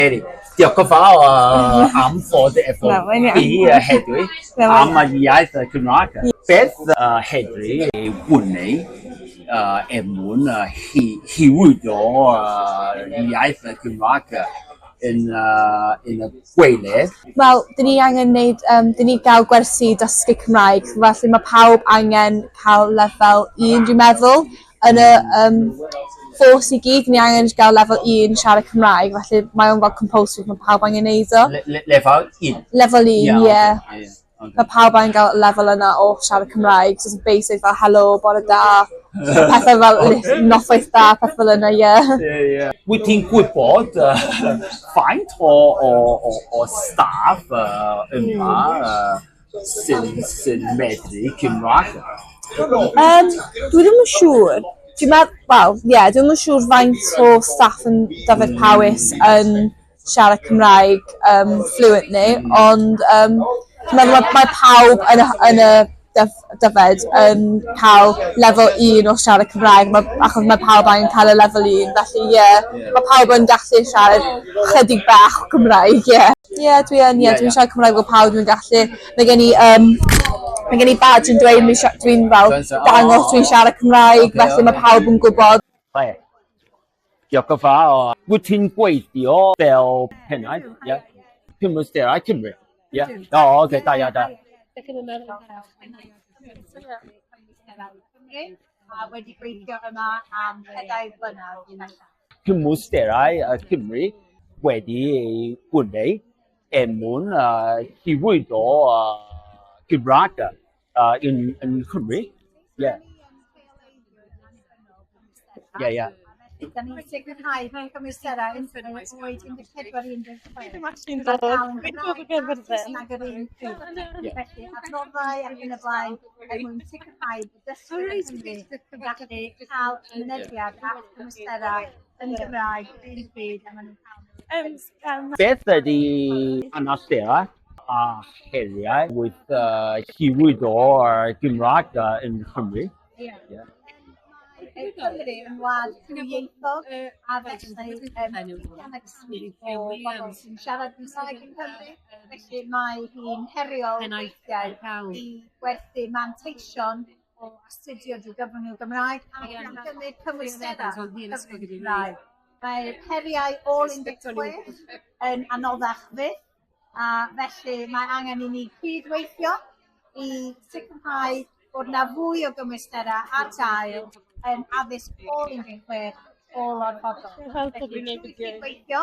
Mary, diolch yn fawr am fod efo Na, mae'n iawn. fi heddiw Na, mae'n am y iaith Cymraeg. Beth heddiw ei wneud er mwyn hyrwyddo iaith Cymraeg yn y gweiled? Wel, dyn ni angen neud, dyn ni gael gwersi dysgu Cymraeg, felly mae pawb angen cael lefel 1, dwi'n meddwl, yn y force i gyd, ni angen gael lefel 1 siarad Cymraeg, felly mae o'n fel compulsory, mae pawb angen neud o. Lefel 1? Lefel 1, ie. Ie. Mae pawb angen gael lefel yna o siarad Cymraeg, so it's basic fel helo, bore da, pethau fel noswaith da, pethau fel yna, ie. Ie. Wyt ti'n gwybod faint o staff yma sy'n medru Cymraeg? Dwi ddim yn siŵr. Dwi'n meddwl, wel, ie, yeah, dwi'm yn siŵr faint o staff yn Dyfed Powys yn siarad Cymraeg fluently, ond dwi'n meddwl mae pawb yn y Dyfed yn cael lefel 1 o siarad Cymraeg, achos mae pawb angen cael y lefel 1, felly ie, yeah, mae pawb yn gallu siarad chydig bach o Cymraeg, ie. Ie, yeah, dwi yn, ie, yeah, dwi'n siarad Cymraeg efo pawb dwi'n gallu. Mae gen i badge yn dweud dwi'n fel dangos dwi'n siarad Cymraeg, felly mae pawb yn gwybod. Hey. Diolch yn fawr. Wyt ti'n gweithio fel pennaeth, ie? Cymwysterau Cymru, ie? O, oce, da iawn, da. Cymru a wedi gweithio yma am 4 blynedd. Cymwysterau Cymru wedi ei gwneud er mwyn hyrwyddo Cymraeg yn Nghymru. Ie. Ie. Da ni'n sicrhau cymwysterau yn oed 14 i 16. Dwi'n dod. Dwi'n dod o Gaerfyrddin. Saesneg yr un pryd. Felly, adnoddau ac yn y blaen er mwyn sicrhau bod dysgwyr yng Nghymru yn gallu cael mynediad at cymwysterau yn Gymraeg yr un pryd a maen nhw'n cael Beth ydy anawsterau a heriau wrth hyrwyddo Gymraeg yn Nghymru? Ie. Cymru yn wlad dwyieithog a felly o bobl sy'n siarad Cymraeg yng Nghymru. Felly mae hi'n heriol weithiau i gwerthu manteision o astudio drwy gyfrwng y Gymraeg a gymryd cymwysterau cyfrwng y Gymraeg. Mae'r heriau ôl 16 yn anoddach fyth a felly mae angen i ni cydweithio i sicrhau bod yna fwy o gymwysterau ar gael yn addysg ôl 16 ôl orfodol. Felly trwy cydweithio,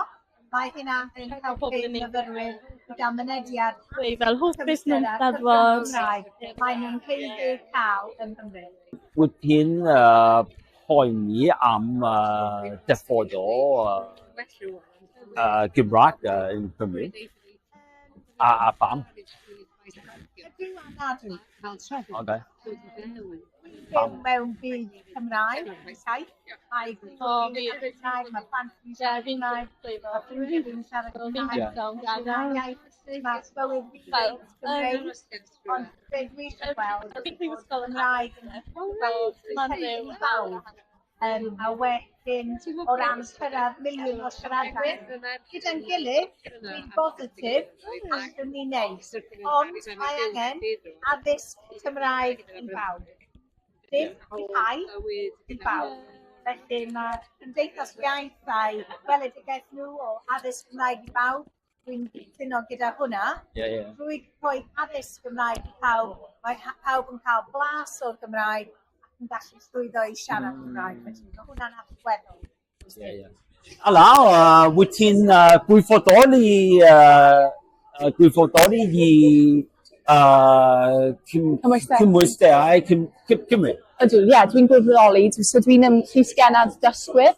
mae hynna yn helpu myfyrwyr i gael mynediad Fel hoffus nhw'n cymwysterau Steddfod. Cymraeg. Maen nhw'n haeddu cael yng Nghymru. Wyt ti'n poeni am dyfodol Gymraeg yn Cymru? A pham? Ydw a nadw. Byw mewn byd Cymraeg, saith. Mae Cymraeg, mae plant yn siarad Cymraeg, mae ffrindiau fi'n siarad Cymraeg. Mae iaith, mae bywyd fi yn Gymreig, ond be dwi eisiau gweld ydy bod Cymraeg yn fel perthyn i bawb. A wedyn, o ran cyrraedd miliwn o siaradwyr, gyda'n gilydd, dwi'n bositif, allwn ni wneud. Ond mae angen addysg Cymraeg i bawb. Dim i rhai, i bawb. Felly mae Cymdeithas Iaith a'i weledigaeth nhw o addysg Cymraeg i bawb, dwi'n cytuno gyda hwnna. Ie, ie. Drwy rhoi addysg Gymraeg i pawb, mae pawb yn cael blas o'r Gymraeg ac yn gallu llwyddo i siarad Cymraeg. Felly mae hwnna'n allweddol. Ie. Alaw, wyt ti'n gwirfoddoli i Cymwysterau. Cymwysterau Cymru? Ydw, ie, dwi'n gwirfoddoli. So dwi'n llysgennad dysgwyr.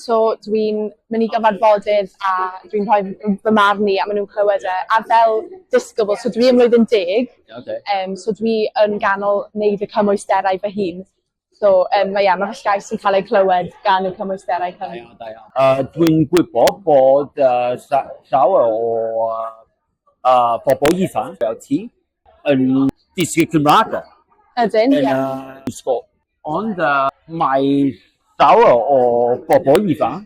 So dwi'n mynd i gyfarfodydd a dwi'n rhoi fy marn i a maen nhw'n clywed e. A fel disgybl, so dwi ym mlwyddyn 10, so dwi yn ganol wneud y cymwysterau fy hun. So mae, yeah, mae fy llais yn cael ei clywed gan y Cymwysterau Da Cymru. iawn, da iawn. Dwi'n gwybod bod llawer o bobl ifanc fel ti yn dysgu Cymraeg Ydyn, yn ie. ysgol. Ond mae llawer o bobl ifanc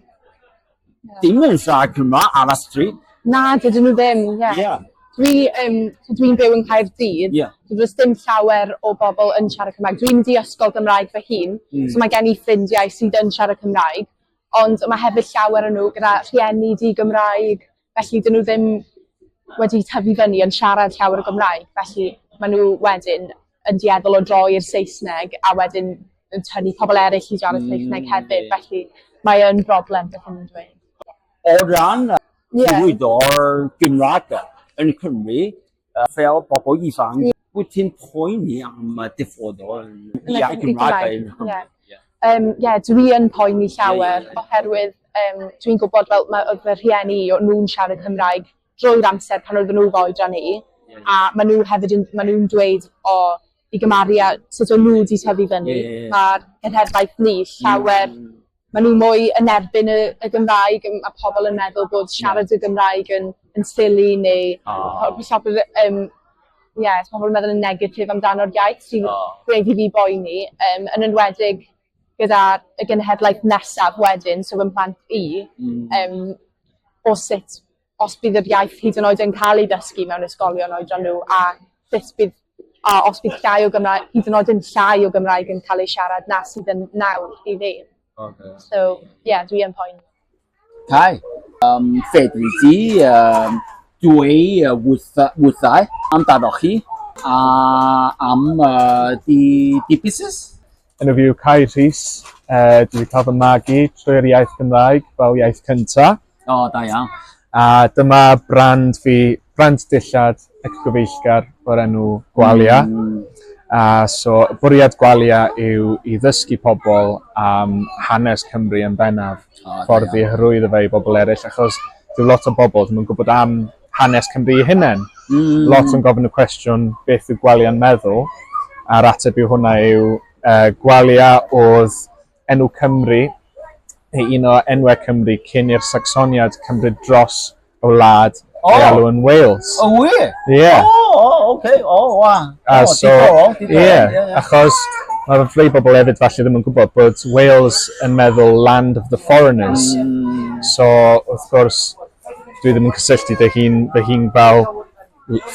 Dim yn siarad Cymraeg ar y stryd. Na, dydyn nhw ddim, ie. Dwi, so dwi'n byw yng Nghaerdydd. So does dim llawer o bobl yn siarad Cymraeg. Dwi'n mynd i ysgol Gymraeg fy hun, so mae gen i ffrindiau sydd yn siarad Cymraeg, ond mae hefyd llawer o nhw gyda rhieni di-Gymraeg, felly dyn nhw ddim wedi tyfu fyny yn siarad llawer o Gymraeg, felly maen nhw wedyn yn dueddol o droi i'r Saesneg a wedyn yn tynnu pobl eraill i siarad Saesneg hefyd, felly mae yn broblem beth o'n nhw'n dweud. O ran hyrwyddo'r Gymraeg yn Cymru, fel bobl ifanc, wyt ti'n poeni am y dyfodol yn iaith Gymraeg yn Nghymru? Ie, yeah, dwi yn poeni llawer oherwydd dwi'n gwybod fel mae oedd fy rhieni i, o'n nhw'n siarad Cymraeg drwy'r amser pan oedden nhw fy oedran i, a maen nhw hefyd yn, maen nhw'n dweud, o, i gymharu â sut o'n nhw wedi tyfu fyny, mae'r cenhedlaeth ni llawer, maen nhw mwy yn erbyn y, y Gymraeg, mae pobl yn meddwl bod siarad y Gymraeg yn, yn silly neu pobl, yeah, pobl yn meddwl yn negatif amdano'r iaith sy'n gwneud i fi boeni, yn enwedig gyda y genhedlaeth nesaf wedyn, so fy mhlant i, o sut, os bydd yr iaith hyd yn oed yn cael ei ddysgu mewn ysgolion oedran nhw, a sut bydd, a os bydd llai o Gymraeg, hyd yn oed yn llai o Gymraeg yn cael ei siarad na sydd yn nawr i fi. So, yeah, dwi yn poeni. Kai, fedri di dweud wrthai amdano chi a am di busnes? Enw fi yw Kai Rhys. Dwi wedi cael fy magu trwy'r iaith Gymraeg fel iaith cynta. O, da iawn. A dyma brand fi, brand dillad ecogyfeillgar o'r enw Gwalia. A so, bwriad Gwalia yw i ddysgu pobl am hanes Cymru yn bennaf, ffordd i hyrwyddo fe i bobl eraill, achos dyw lot o bobl ddim yn gwybod am hanes Cymru eu hunain. Lot yn gofyn y cwestiwn beth yw Gwalia'n meddwl, a'r ateb i hwnna yw Gwalia oedd enw Cymru, neu un o enwau Cymru cyn i'r Sacsoniaid cymryd dros y wlad ei alw yn Wales. O, wir? Ie. O, oce, o, wa. A O, so, diddorol, diddorol, ie, ie. achos mae rhai bobl hefyd falle ddim yn gwybod bod Wales yn meddwl land of the foreigners. So, wrth gwrs, dwi ddim yn cysylltu fy hun fel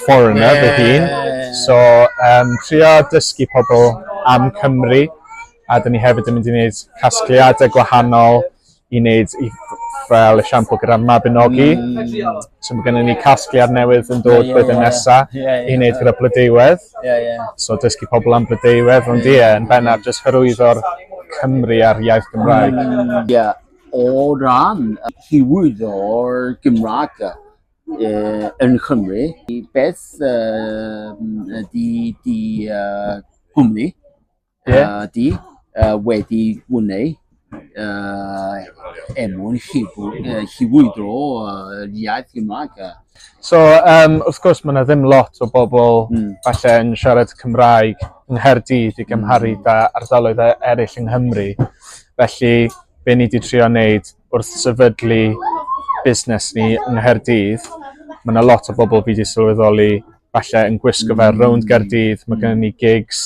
foreigner fy hun. So, trio dysgu pobl am Cymru, a dyn ni hefyd yn mynd i wneud casgliadau gwahanol i wneud i, fel esiampl gyda Mabinogi. So mae gennym ni casgliad newydd yn dod blwyddyn nesaf i wneud gyda Blodeuwedd. Ie, ie. So dysgu pobl am Blodeuwedd, ond ie, yn bennaf jyst hyrwyddo'r Cymru a'r iaith Gymraeg. Ie, o ran hyrwyddo'r Gymraeg yn Nghymru, beth di gwmni di wedi wneud er mwyn hyrwyddo iaith Gymraeg? So, wrth gwrs, mae yna ddim lot o bobl falle yn siarad Cymraeg yng Nghaerdydd i gymharu da ardaloedd eraill yng Nghymru. Felly, be ni wedi trio wneud wrth sefydlu busnes ni yng Nghaerdydd, mae yna lot o bobl fi wedi sylweddoli falle yn gwisgo fe rownd Gaerdydd. Mae gennym ni gigs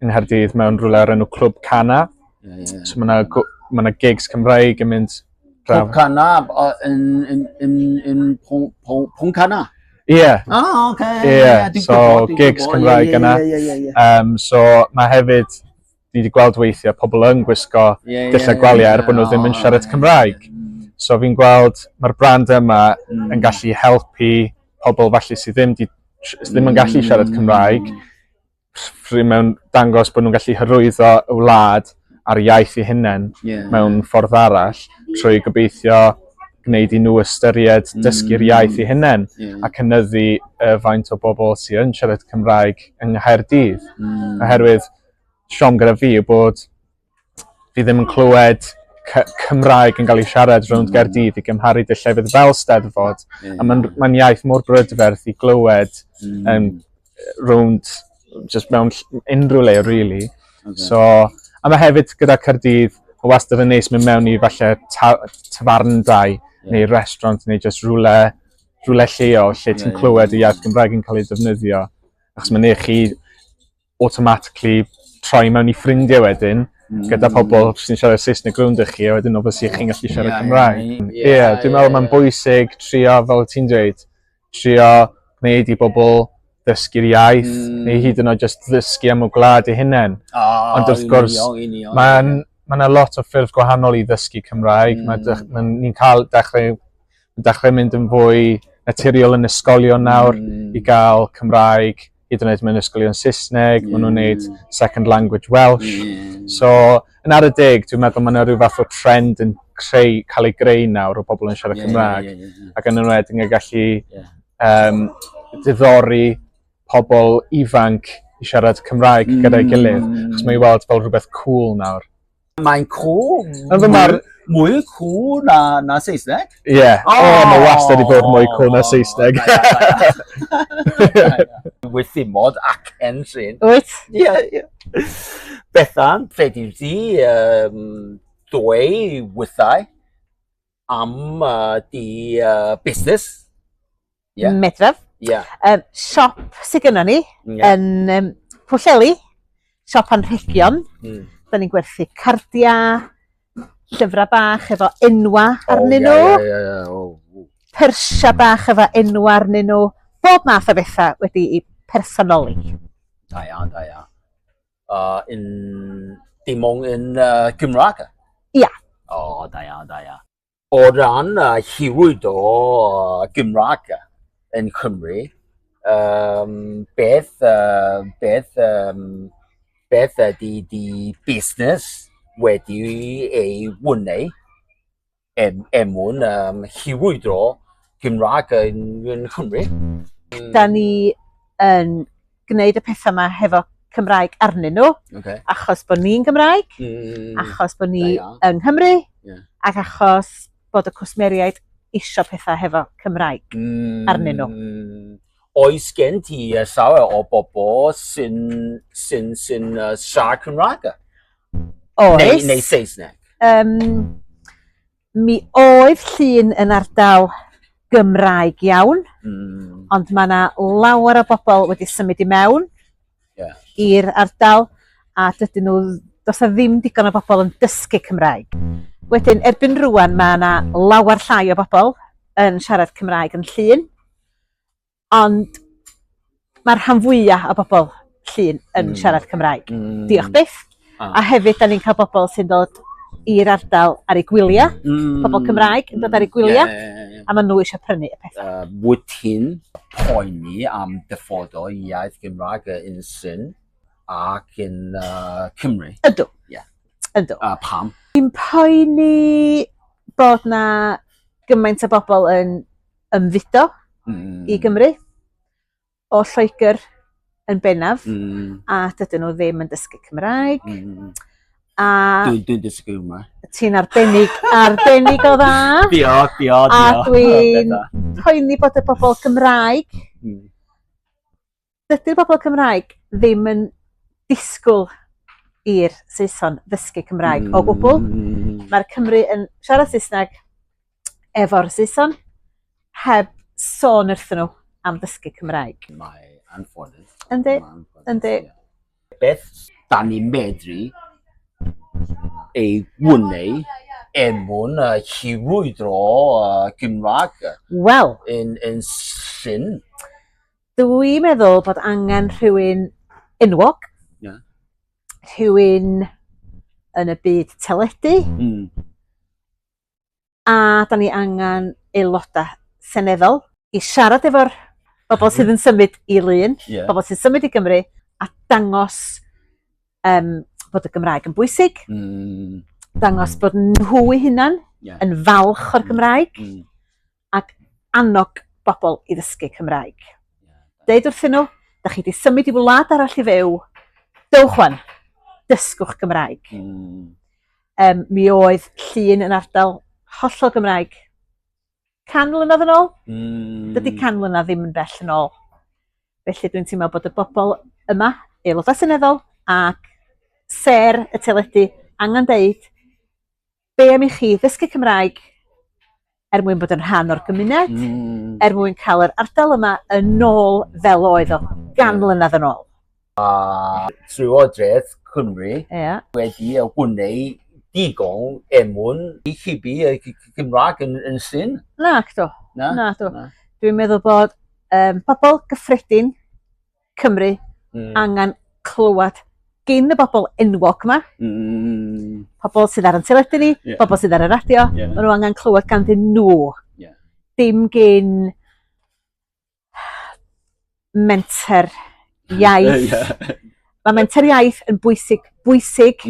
yng Nghaerdydd mewn rhywle o'r enw Clwb Cana. Ie, ie. So mae yna, ma 'na gigs Cymraeg yn mynd draw. Clwb Cana yn Pontcanna. Ie. Ah, oce. Ie, Dwi'n so gwybod, dwi'n gigs gwybod. Cymraeg yna. Ie. So mae hefyd, ni wedi gweld weithiau pobl yn gwisgo dillad Gwalia er bod nhw ddim yn siarad Cymraeg. So fi'n gweld mae'r brand yma yn gallu helpu pobl falle sydd ddim, di, sydd ddim yn gallu siarad Cymraeg mewn dangos bod nhw'n gallu hyrwyddo y wlad a'r iaith eu hunain mewn ffordd arall trwy gobeithio gwneud i nhw ystyried dysgu'r iaith eu hunain a cynyddu y faint o bobl sydd yn siarad Cymraeg yng Nghaerdydd. Oherwydd siom gyda fi yw bod fi ddim yn clywed Cymraeg yn cael ei siarad rownd Gaerdydd i gymharu dy llefydd fel Steddfod. A mae'n iaith mor brydferth i glywed rownd just mewn unrhyw le, really. So, a mae hefyd gyda Caerdydd, mae wastad yn neis mynd mewn i falle tafarndai neu restaurant neu just rhywle lleol lle ti'n clywed y iaith Gymraeg yn cael ei defnyddio. Achos mae'n neud chi automatically troi mewn i ffrindiau wedyn. gyda pobl sy'n siarad Saesneg rownd chi, a wedyn obviously chi'n gallu siarad Cymraeg. Ie, yeah, dwi'n meddwl mae'n bwysig trio, fel ti'n dweud, trio gwneud i bobl ddysgu'r iaith, neu hyd yn oed jyst ddysgu am y gwlad eu hunain. Oh, Ond wrth gwrs, Mae'n ma 'na lot o ffyrdd gwahanol i ddysgu Cymraeg. Ma' ni'n cael dechrau mynd yn fwy naturiol yn ysgolion nawr i gael Cymraeg, hyd yn oed mewn ysgolion Saesneg, maen nhw'n wneud second language Welsh. So, yn ar y deg, dwi'n meddwl mae yna rhyw fath o trend yn creu, cael ei greu nawr o bobl yn siarad Cymraeg. Ac yn enwedig yn gallu diddori pobl ifanc i siarad Cymraeg gyda'i gilydd. Achos mae i weld fel rhywbeth cool nawr. Mae'n cool. Yn fy marn- Mwy cool na Saesneg. Ie. Yeah. O, oh, mae wastad i bod mwy cool na Saesneg. Wythimod acen sy'n. Wyt? Ie, ie. Bethan, fedri di dweud wythau am di busnes? Ie. Medraf. Ie. Siop sydd gynnon ni yn Pwllheli, siop anrhegion. Da ni'n gwerthu cardiau, llyfrau bach efo enwa arnyn nhw, pyrsia bach efo enwa arnyn nhw, bob math o bethau wedi'i personoli. Da iawn, da iawn. In, dim ond yn Gymraeg? Ia. O, da iawn, da iawn. O ran hyrwyddo Gymraeg yn Cymru, beth ydy di busnes wedi ei wneud er mwyn hyrwyddo Gymraeg yn Cymru? Da ni yn gwneud y pethau yma hefo Cymraeg arnyn nhw, achos bod ni'n Gymraeg, achos bod ni Da iawn. yng Nghymru, ac achos bod y cwsmeriaid isio pethau hefo Cymraeg arnyn nhw. Oes gen ti llawer o bobl sy'n siarad Cymraeg? Oes. Neu Saesneg? Mi oedd Llŷn yn ardal Gymraeg iawn, ond mae yna lawer o bobl wedi symud i mewn i'r ardal, a dydyn nhw, does 'na ddim digon o bobl yn dysgu Cymraeg. Wedyn, erbyn rwan, mae yna lawer llai o bobl yn siarad Cymraeg yn Llŷn, ond mae'r rhan fwyaf o bobl Llŷn yn siarad Cymraeg. Diolch byth. A hefyd, da ni'n cael bobl sy'n dod i'r ardal ar eu gwyliau, pobl Cymraeg yn dod ar eu gwyliau, a maen nhw eisiau prynu y pethau. Wyt ti'n poeni am dyfodol iaith Gymraeg yn Llŷn ac yn Cymru? Ydw. Ydw. A pam? Dwi'n poeni bod na gymaint o bobl yn ymfudo i Gymru, o Lloegr yn bennaf, a dydyn nhw ddim yn dysgu Cymraeg. A Dwi'n dysgu Cymraeg. Ti'n arbennig, arbennig o dda. Diolch, diolch, A diolch. dwi'n poeni bod y bobl Gymraeg, dydy'r bobl Cymraeg ddim yn disgwyl i'r Saeson ddysgu Cymraeg o gwbl. Mae'r Cymry yn siarad Saesneg efo'r Saeson, heb sôn wrthyn nhw am ddysgu Cymraeg. Mae anffodus. Yndi, Mae anffodus, yndi. ie. Beth da ni'n medru ei wneud er mwyn hyrwyddo Gymraeg Wel, yn Llŷn? Dwi'n meddwl bod angen rhywun enwog, rhywun yn y byd teledu, a da ni angen aelodau seneddol i siarad efo'r bobl sydd yn symud i Lŷn, bobl sy'n symud i Gymru, a dangos bod y Gymraeg yn bwysig, dangos bod nhw eu hunan yn falch o'r Gymraeg, ac annog bobl i ddysgu Cymraeg. Deud wrthyn nhw, da chi wedi symud i wlad arall i fyw, dewch wan, dysgwch Gymraeg. Mi oedd Llŷn yn ardal hollol Gymraeg 100 mlynedd yn ôl. Dydy 100 mlynedd ddim yn bell yn ôl. Felly dwi'n teimlo bod y bobl yma, aelodau seneddol ac sêr y teledu angen deud, be am i chi ddysgu Cymraeg er mwyn bod yn rhan o'r gymuned, er mwyn cael yr ardal yma yn ôl fel oedd o 100 mlynedd yn ôl. Llywodraeth Cymru Ie. wedi gwneud digon er mwyn i hybu y Gymraeg yn, yn syn? Nac do. Na? Na do. Na. Dwi'n meddwl bod pobl gyffredin Cymru angen clywed gin y bobl enwog yma, pobl sydd ar ein teledu ni, pobl sydd ar y radio, maen nhw angen clywed ganddyn nhw. Dim gin menter iaith. Mae menter iaith yn bwysig, bwysig,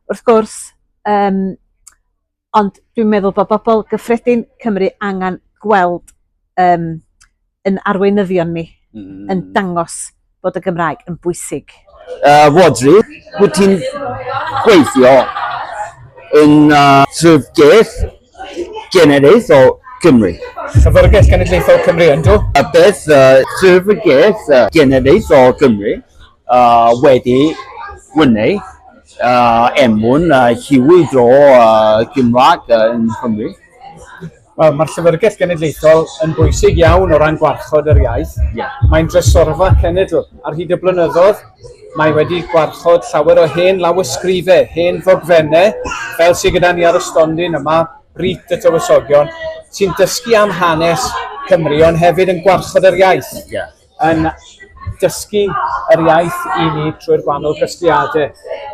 wrth gwrs, ond dwi'n meddwl bod bobl gyffredin Cymru angen gweld yn arweinyddion ni yn dangos bod y Gymraeg yn bwysig. Rhodri, wyt ti'n gweithio yn Llyfrgell Genedlaethol Cymru? Llyfrgell Genedlaethol Cymru, yndw. A beth Llyfrgell Genedlaethol Cymru wedi gwneud er mwyn hyrwyddo Gymraeg yn Cymru? Wel, mae'r Llyfrgell Genedlaethol yn bwysig iawn o ran gwarchod yr iaith. Mae'n drysorfa cenedl. Ar hyd y blynyddoedd, mae wedi gwarchod llawer o hen lawysgrifau, hen ddogfennau, fel sydd gyda ni ar y stondin yma, Brut y Tywysogion, sy'n dysgu am hanes Cymru, ond hefyd yn gwarchod yr iaith. Yn dysgu yr iaith i ni trwy'r gwahanol gasgliadau.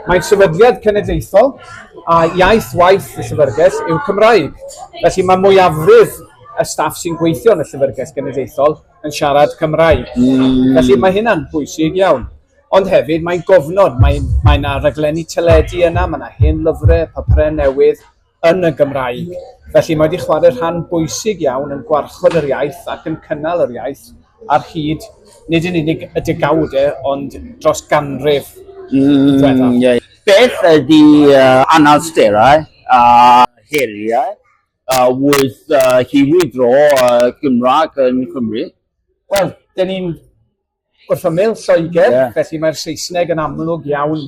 Mae'n sefydliad cenedlaethol a iaith waith y Llyfrgell yw Cymraeg. Felly mae mwyafrif y staff sy'n gweithio yn y Llyfrgell Genedlaethol yn siarad Cymraeg. Felly mae hynna'n bwysig iawn. Ond hefyd mae'n gofnod, mae yna raglenni teledu yna, mae yna hen lyfrau, papurau newydd yn y Gymraeg. Felly mae wedi chwarae rhan bwysig iawn yn gwarchod yr iaith ac yn cynnal yr iaith ar hyd, nid yn unig y degawdau, ond dros ganrif diwethaf. Beth ydy anawsterau a heriau wrth hyrwyddo Gymraeg yn Cymru? Wel, dyn ni'n wrth ymyl Lloegr, felly mae'r Saesneg yn amlwg iawn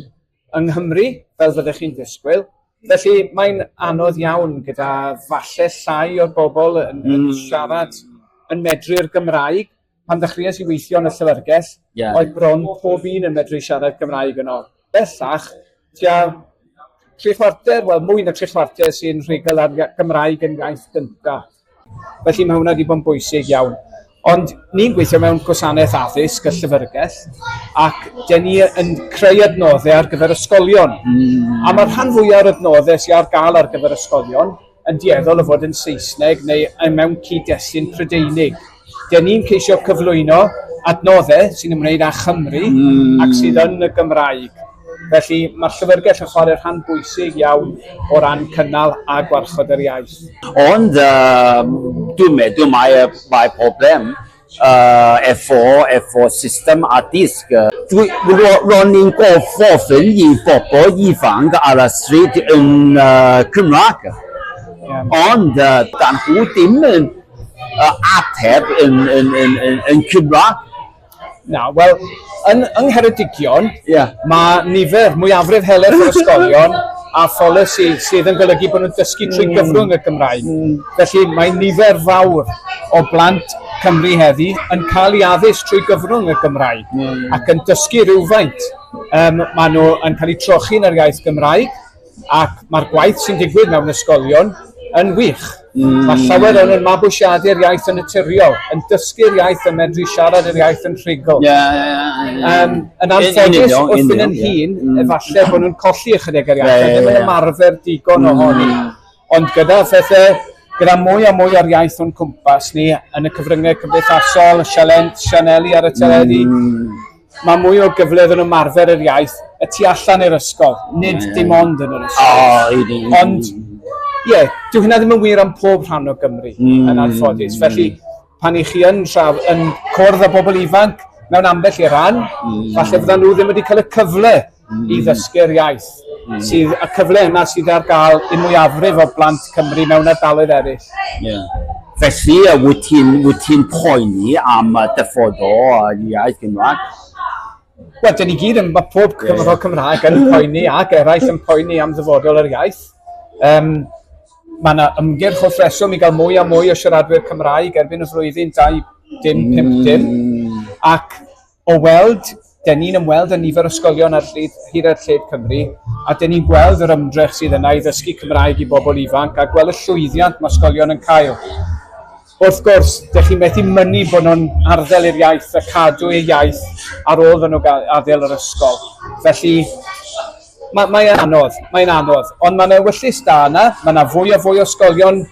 yng Nghymru, fel fyddech chi'n disgwyl. Felly mae'n anodd iawn gyda falle llai o'r bobl yn siarad yn medru'r Gymraeg. Pan ddechreuais i weithio yn y llyfrgell, oedd bron pob un yn medru siarad Gymraeg yno. Bellach, tua 3/4, wel mwy na 3/4 sy'n rhugl ar Gymraeg yn iaith gyntaf. Felly mae hwnna wedi bod yn bwysig iawn. Ond ni'n gweithio mewn gwasanaeth addysg y llyfrgell ac dyn ni yn creu adnoddau ar gyfer ysgolion. A mae'r rhan fwyaf o'r adnoddau sydd ar gael ar gyfer ysgolion yn dueddol o fod yn Saesneg neu mewn cyd-destun Prydeinig. Dyn ni'n ceisio cyflwyno adnoddau sy'n ymwneud â Chymru ac sydd yn y Gymraeg. Felly mae'r llyfrgell yn chwarae rhan bwysig iawn o ran cynnal a gwarchod yr iaith. Ond dwi'n meddwl mae problem efo system addysg. Ro'n i'n gofyn i bobl ifanc ar y stryd yn Cymraeg. Ond dan nhw ddim yn ateb yn Cymraeg. Na, wel, yng Ngheredigion, mae nifer, mwyafrif helaeth o'r ysgolion a pholisi sydd yn golygu bod nhw'n dysgu trwy gyfrwng y Gymraeg. Felly mae nifer fawr o blant Cymru heddi yn cael ei addysg trwy gyfrwng y Gymraeg ac yn dysgu rhywfaint. Maen nhw yn cael eu trochi yn yr iaith Gymraeg ac mae'r gwaith sy'n digwydd mewn ysgolion yn wych. Mae llawer o'n nhw'n mabwysiadu'r iaith yn naturiol, yn dysgu'r iaith, yn medru siarad yr iaith yn rhugl. Yn anffodus, wrth fynd yn hŷn, efallai bod nhw'n colli ychydig yr iaith, a ddim yn ymarfer digon ohoni. Ond gyda phethau, gyda mwy a mwy o'r iaith o'n cwmpas ni, yn y cyfryngau cymdeithasol, sianeli ar y teledu, mae mwy o gyfle iddyn nhw ymarfer yr iaith y tu allan i'r ysgol, nid dim ond yn yr ysgol. Ond, ie, dyw hynna ddim yn wir am pob rhan o Gymru, yn anffodus. Felly, pan i chi yn cwrdd â bobl ifanc mewn ambell i ran, falle fyddan nhw ddim wedi cael y cyfle i ddysgu'r iaith. Sydd, y cyfle yna sydd ar gael i mwyafrif o blant Cymru mewn ardaloedd eraill. Felly, wyt ti'n poeni am dyfodol iaith Gymraeg? Wel, dyn ni gyd yn, mae pob Cymro Cymraeg yn poeni ac eraill yn poeni am ddyfodol yr iaith. Mae yna ymgyrch wrth reswm i gael mwy a mwy o siaradwyr Cymraeg erbyn y flwyddyn 2050. Ac o weld, Den ni'n ymweld â nifer o ysgolion ar hyd a lled Cymru, a den ni'n gweld yr ymdrech sydd yna i ddysgu Cymraeg i bobl ifanc a gweld y llwyddiant mae ysgolion yn cael. Wrth gwrs, dych chi'n methu mynnu bod nhw'n arddel i'r iaith a cadw eu iaith ar ôl iddyn nhw adael yr ysgol. Felly, mae, mae'n anodd, mae'n anodd. Ond mae'n ewyllys da yna, mae yna fwy a fwy o ysgolion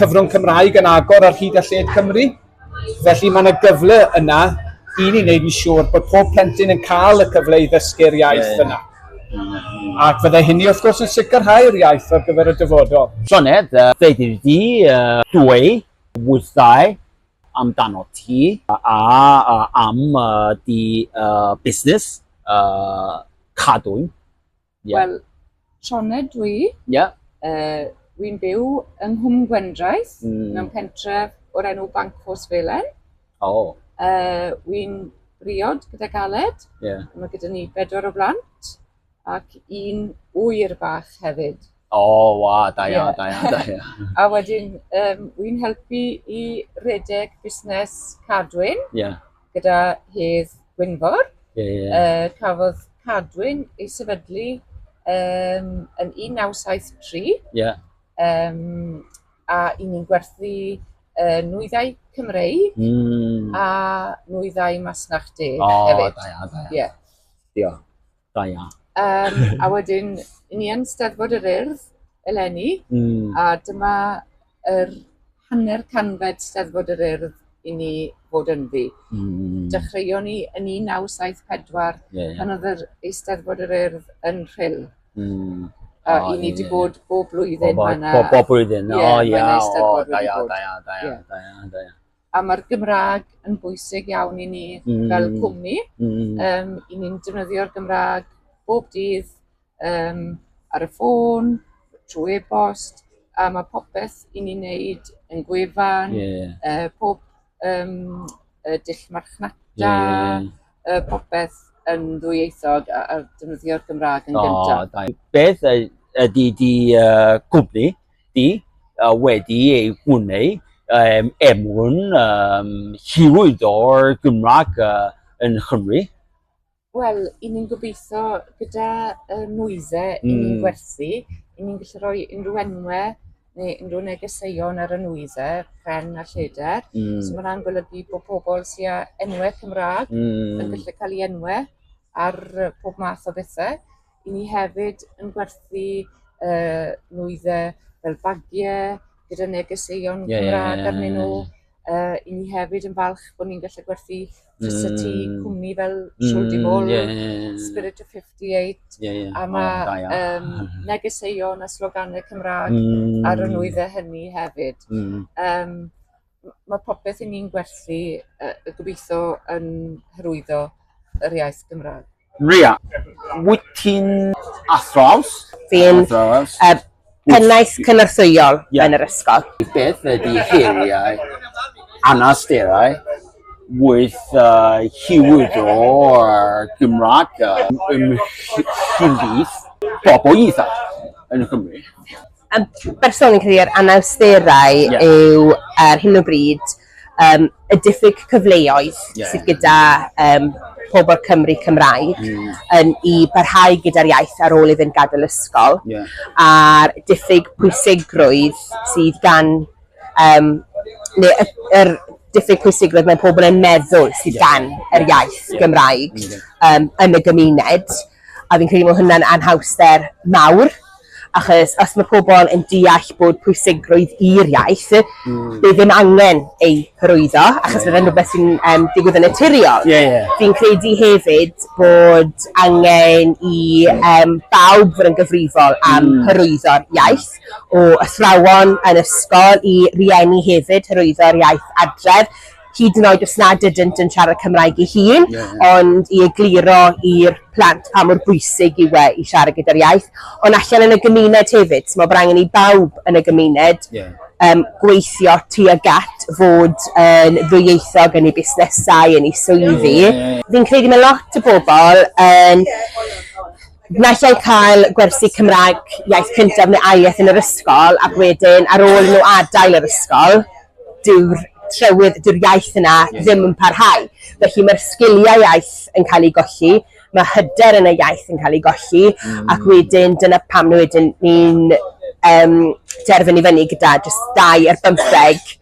cyfrwng Cymraeg yn agor ar hyd a lled Cymru. Felly mae yna gyfle yna i ni wneud yn siŵr bod pob plentyn yn cael y cyfle i ddysgu'r iaith yeah. yna. Ac fyddai hynny wrth gwrs yn sicrhau'r iaith ar gyfer y dyfodol. Sioned, fedri di dweud wrthai amdano ti a am dy busnes Cadwyn? Yeah. Wel, Sioned dwi. Yeah. Wi'n byw yng Nghwm Gwendraeth, mewn pentref o'r enw Banc Ffos Felen. Oh. Wi'n briod gyda Galed. Yeah. Mae gyda ni bedwar o blant ac un ŵyr bach hefyd. Oh, wa, da iawn, da iawn, da iawn. A wedyn, wi'n helpu i redeg busnes Cadwyn. Yeah. Gyda Hedd Gwynfor. Yeah, yeah. Cafodd Cadwyn ei sefydlu yn 1973. Yeah. A i ni'n gwerthu nwyddau Cymreig a nwyddau masnach deg hefyd. Da iawn, da iawn. Yeah. Diolch. Da iawn. A wedyn, ni yn Steddfod yr Urdd eleni, a dyma yr hanner canfed Steddfod yr Urdd i ni fod ynddi. Dechreuon ni yn 1974, pan oedd yr Eisteddfod yr Urdd yn Rhyl. A i ni wedi bod bob blwyddyn mae Bob blwyddyn, o ia, o da iawn, da iawn, da iawn, da iawn, da iawn. A mae'r Gymraeg yn bwysig iawn i ni fel cwmni. I ni'n defnyddio'r Gymraeg bob dydd ar y ffôn, trwy e-bost, a mae popeth i ni'n neud yn gwefan, pob dull marchnata, popeth yn ddwyieithog a defnyddio'r Gymraeg yn gyntaf. Beth ydy di cwmni di wedi ei gwneud er mwyn hyrwyddo'r Gymraeg yn Nghymru? Wel, i ni'n gobeithio gyda y nwyddau i ni'n gwerthu, i ni'n gallu rhoi unrhyw enwau neu unrhyw negeseuon ar y nwyddau, pren a lledr. So mae hwnna'n golygu bod pobl sydd â enwau Cymraeg yn gallu cael eu enwau ar pob math o bethau. I ni hefyd yn gwerthu nwyddau fel bagiau gyda negeseuon Cymraeg arnyn nhw. I ni hefyd yn falch bod ni'n gallu gwerthu crysau-T cwmni fel Siôl Di Bol, Spirit of 58, a mae negeseuon a sloganau Cymraeg ar y nwyddau hynny hefyd. Mae popeth i ni'n gwerthu gobeithio yn hyrwyddo yr iaith Gymraeg. Ria, wyt ti'n athraws? Fi'n pennaeth cynorthwyol yn yr ysgol. Beth ydy heriau, anawsterau wrth hyrwyddo'r Gymraeg ymhlith bobl ifanc yn Nghymru? Yn bersonol fi'n credu'r anawsterau yw ar hyn o bryd y diffyg cyfleoedd sydd gyda pobl Cymru Cymraeg yn i barhau gyda'r iaith ar ôl iddynt gadael ysgol, a'r diffyg pwysigrwydd sydd gan, neu yr diffyg pwysigrwydd mae pobl yn meddwl sydd gan yr iaith Gymraeg yn y gymuned. A fi'n credu bod hwnna'n anhawster mawr, achos os mae pobl yn deall bod pwysigrwydd i'r iaith, bydd ddim angen ei hyrwyddo, achos bydd e'n rhywbeth sy'n digwydd yn naturiol. Fi'n credu hefyd bod angen i bawb fod yn gyfrifol am hyrwyddo'r iaith, o athrawon yn ysgol i rieni hefyd hyrwyddo'r iaith adref, hyd yn oed os nad ydynt yn siarad Cymraeg eu hun, ond i egluro i'r plant pa mor bwysig yw e i siarad gyda'r iaith. Ond allan yn y gymuned hefyd, so mae bod angen i bawb yn y gymuned gweithio tuag at fod yn ddwyieithog yn eu busnesau, yn eu swyddi. Fi'n credu mae lot o bobl yn naill ai cael gwersi Cymraeg iaith cyntaf neu ail iaith yn yr ysgol, ac wedyn ar ôl nhw adael yr ysgol, dyw'r trywydd, dyw'r iaith yna ddim yn parhau. Felly mae'r sgiliau iaith yn cael ei golli, mae hyder yn y iaith yn cael ei golli, ac wedyn dyna pam ni wedyn ni'n derfyn i fyny gyda jyst 2%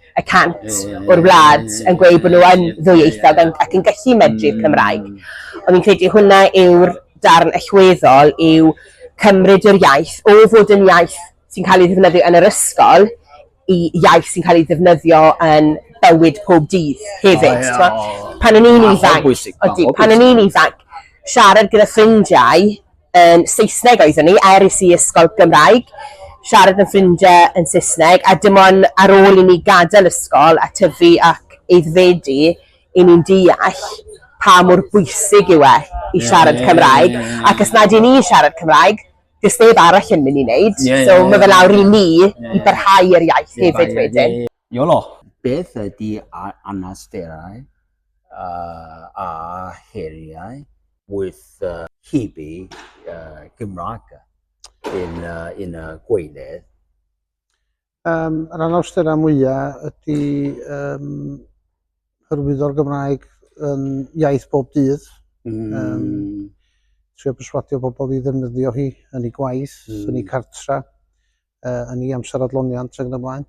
o'r wlad yn gweud bod nhw yn ddwyieithog ac yn gallu medru'r Cymraeg. Ond fi'n credu hwnna yw'r darn allweddol, yw cymryd yr iaith o fod yn iaith sy'n cael ei ddefnyddio yn yr ysgol i iaith sy'n cael ei ddefnyddio yn bywyd pob dydd hefyd. Pan o'n i'n ifanc, odi, pan o'n i'n ifanc, siarad gyda ffrindiau yn Saesneg oeddwn i, er es i ysgol Gymraeg, siarad yn ffrindiau yn Saesneg, a dim ond ar ôl i ni gadael ysgol a tyfu ac aeddfedu, i ni'n deall pa mor bwysig yw e i siarad Cymraeg, ac os nad y'n ni'n siarad Cymraeg, does neb arall yn mynd i wneud. So mae fe lawr i ni i barhau yr iaith hefyd wedyn. Iolo, beth ydy anawsterau a heriau wrth hybu Gymraeg yn y gweinydd? Yr anawsterau mwyaf ydy hyrwyddo'r Gymraeg yn iaith bob dydd. Trio perswadio pobl i ddefnyddio hi yn eu gwaith, yn eu cartra, yn eu amser adloniant ac yn y blaen.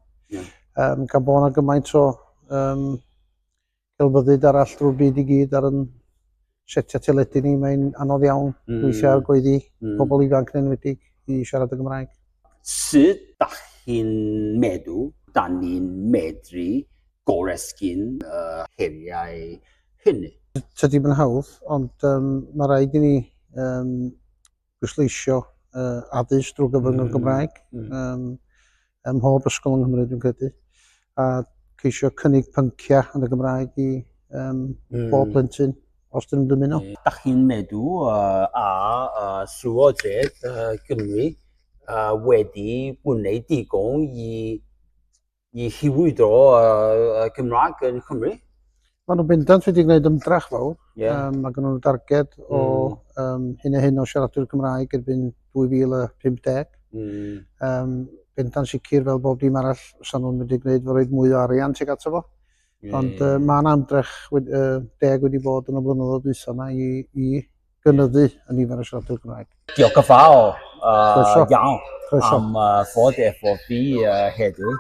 Gan bod yna gymaint o celfyddyd arall drwy'r byd i gyd ar yn setiau teledu ni, mae'n anodd iawn weithiau argoeddi pobl ifanc yn enwedig i siarad y Gymraeg. Sut dach chi'n meddwl dan ni'n medru goresgyn y heriau hynny? Tydi yn hawdd, ond mae rhaid i ni bwysleisio addysg drwy gyfrwng y Gymraeg ym mhob ysgol yng Nghymru, dwi'n credu, a ceisio cynnig pynciau yn y Gymraeg i bob plentyn, os dyn nhw'n dymuno. Dach chi'n meddwl a Llywodraeth Cymru wedi gwneud digon i hyrwyddo y Gymraeg yn Nghymru? Maen nhw'n bendant wedi gwneud ymdrech fawr. Mae gen nhw'n darged o hyn a hyn o siaradwyr Cymraeg erbyn 2050. Bendant sicr, fel bob dim arall, sa'n nhw'n wedi gwneud fo roed mwy o arian tuag ato fo. Ond mae yna ymdrech deg wedi bod yn y blynyddoedd dwytha yma i gynyddu y nifer o siaradwyr Cymraeg. Diolch yn fawr iawn am fod efo fi heddiw.